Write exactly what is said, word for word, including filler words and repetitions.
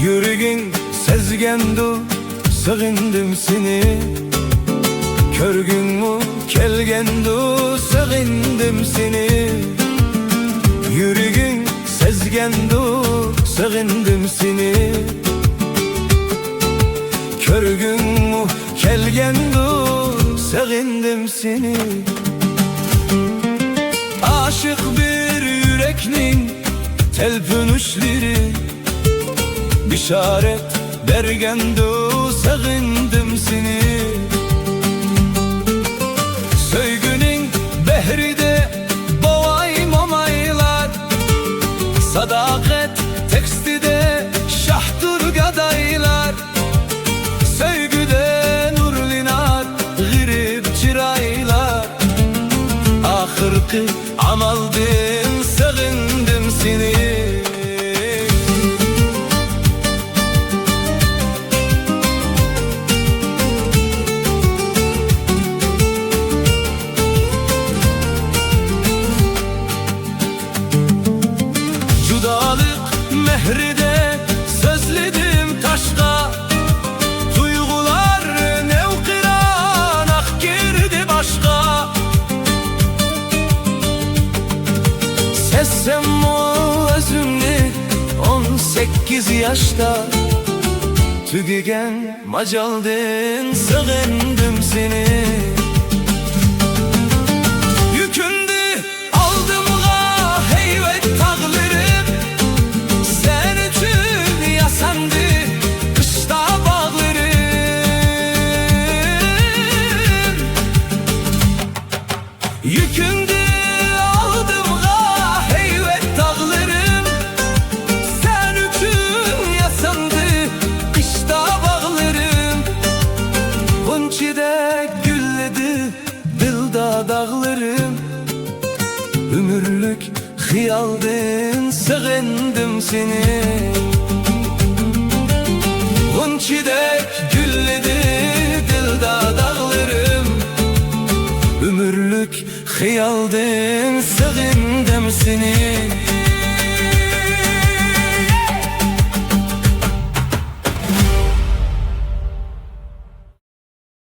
يۈرىكىڭ سەزگەندۇ، سېغىندىم سېنى. كۆرگۈڭمۇ كەلگەندۇ، سېغىندىم سېنى. يۈرىكىڭ سەزگەندۇ، سېغىندىم سېنى. كۆرگۈڭمۇ كەلگەندۇ، سېغىندىم سېنى. ئاشىق بىر يۈرەكنىڭ تەلپۈنۈشلىرى بېشارەت بەرگەندۇ، سېغىندىم سېنى. سۆيگۈنىڭ بەھرىدە بوۋاي-مومايلار، ساداقەت تېكىستىدە شاھدۇر گادايلار. سۆيگۈدە نۇرلىنار غېرىب چىرايلار. ئاخىرقى ئامالدىن سېغىندىم سېنى. جۇدالىق مەھرىدە سۆزلىدىم تاشقا، تۇيغۇلار نەۋقىران ئاق كىردى باشقا. سەزسەممۇ ئۆزۈمنى ئون سەككىز ياشتا، تۈگىگەن ماجالدىن سېغىندىم سېنى. يۈكۈندى ئالدىمغا ھەيۋەت تاغلىرىم، سەن ئۈچۈن ياساندى قىشتا باغلىرىم. يۈكۈندى ئالدىمغا ھەيۋەت تاغلىرىم، سەن ئۈچۈن ياساندى قىشتا باغلىرىم. غۇنچىدەك گۈللىدى دىلدا داغلىرىم، ئۆمۈرلۈك خىيالدىن سېغىندىم سېنى. غۇنچىدەك گۈللىدى دىلدا داغلىرىم، ئۆمۈرلۈك خىيالدىن سېغىندىم سېنى.